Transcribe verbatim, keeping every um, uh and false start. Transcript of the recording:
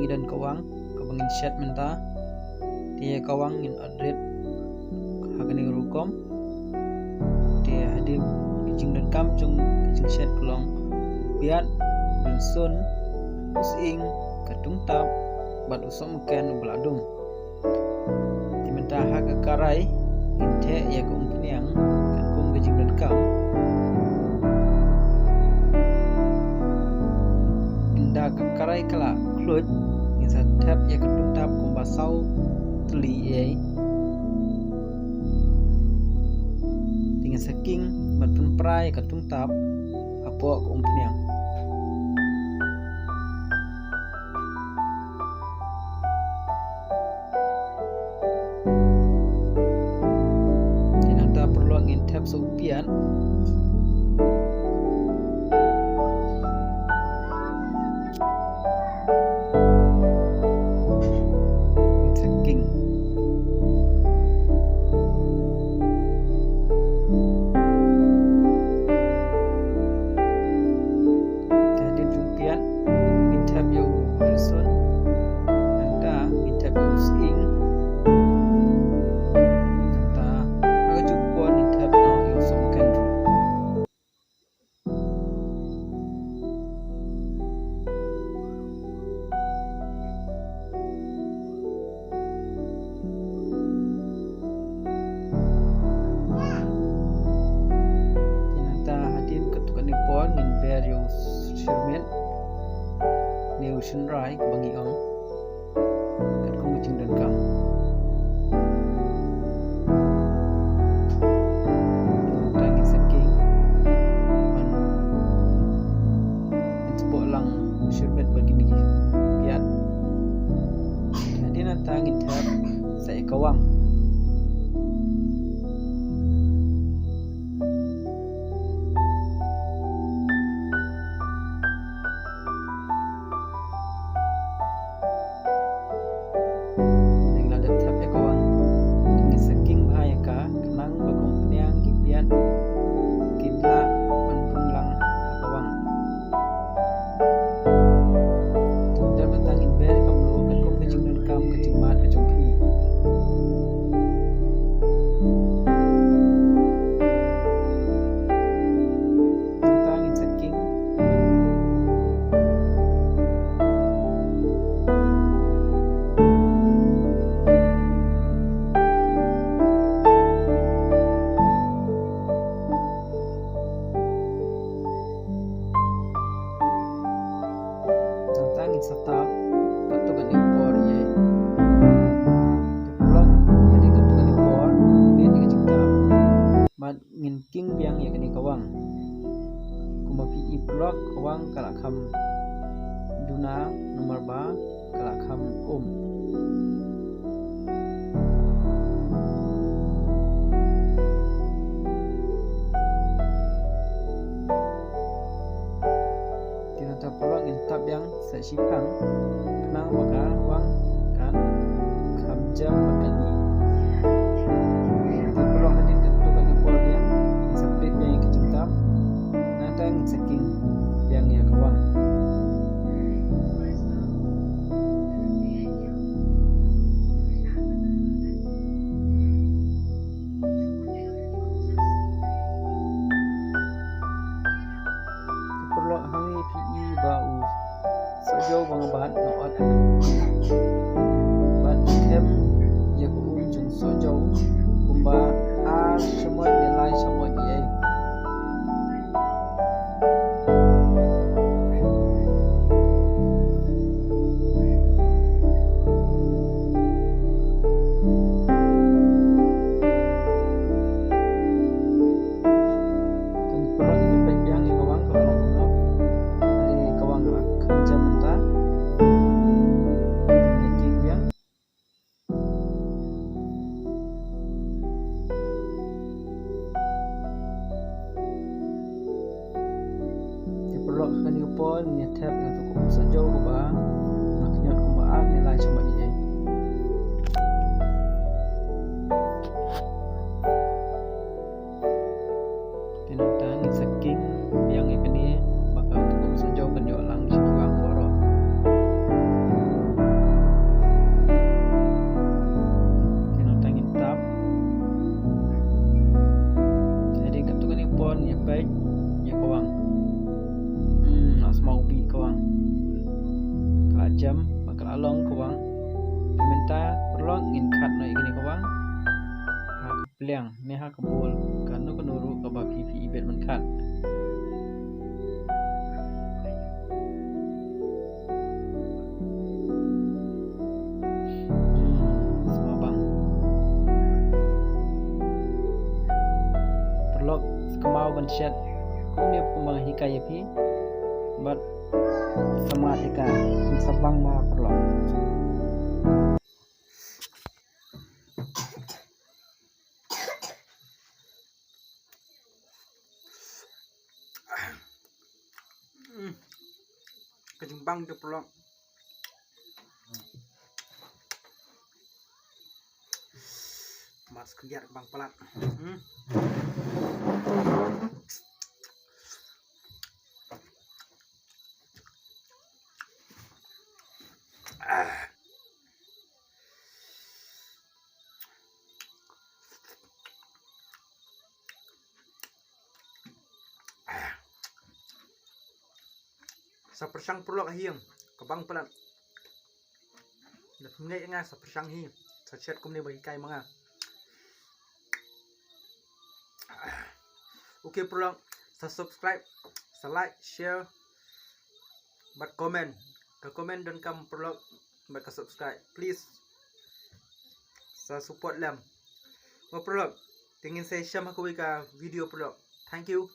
Ngi don kawang kaba ngin shet mynta. Te ïa kawang ngin ot rit ha kane ka rukom. Te hadien ka jingdonkam jong ka jingshet ka long u piat, u rynsun, u sying, ka tungtap bad u sohmynken uba la dung. Te mynta ha ka karai ngin theh ïa ka umphniang katkum ka jingdonkam. Ynda ka karai ka la khluit, ngin sa thep ïa ka tungtap kumba saw tylli ei. Te ngin sa king bad pynpra ïa ka tungtap hapoh ka umphniang. Te nangta paralok ngin thep sa u piat. Ngin sa king. Te hadien jong u piat ngin thep ïa u rynsun. Nangta ngin thep ïa u sying. Nangta ha kajuh ka por ngin thep noh ïa u sohmynken ruh. Te nangta hadien katto katne por ngin ber ïa u shyrmit ne u shynrai kaba ngi ong katkum ka jingdonkam. Te nangta ngin sa king ban ngin sa poh lang u shyrmit bad kine ki piat. Hadien nangta ngin thep sa ïa kawang. Ngi la dep thep ïa kawang. Te ngin sa king bha ïa ka khnang ba ka umphniang ki piat kin lah ban pun lang ha kawang. Te mynta ngin ber ka mluh katkum ka jingdonkam ka jingmad ka jong phi. Nangta ngin sa king. Nangta ngin sa tap katto katne por ïa. Te paralok, hadien katto katne por, bit ïa ka jingtap. Bad ngin king biang ïa kane ka wang. Kumba phi i paralok, ka wang ka la kham duna namar ba ka la kham um. Te nangta paralok ngin tap biang sa shiphang khnang ba ka wang kan kham jem bad kan ih. Te paralok hadien katto katne por biang ngin sa peit biang ïa ka jingtap. Nangta ngin sa king biang ïa ka wang. Te paralok, hangne phi i ba u sohjew ba nga bat nga ot, bad nga them ïa ka um jong sohjew kumba ar shamoit ne lai shamoit ïa. Te paralok, ngin peit biang ïa ka wang kaba long kumno. Hynrei ka wang la kham jem mynta. Ngin king biang. Jam ba ka la long ka wang. Te mynta paralok ngin khat noh ïa kane ka wang ha ka pliang ne ha ka bowl, kano kano ruh kaba phi phi ibit ban khat. Hmm, sngewbang. Paralok, sa kynmaw ban shet kumne kumba nga hikai ïa phi. Bad sa mad ïa ka, sa bang ma paralok. Hmm. Ka jingbang de paralok. Mas khyndiat bang palat. Hmm. Ah. Sa pyrshang paralok hi, ka bang palat. Da pynngeit nga sa pyrshang hi, sa shet kumne ba hikai ma nga. Okay paralok, sa subscribe, sa like, share, bad comment. Ka comment donkam paralok, bad ka subscribe. Please. Sa support lem. Mo paralok, te ngin sa ïashem ha kawei ka video paralok. Thank you.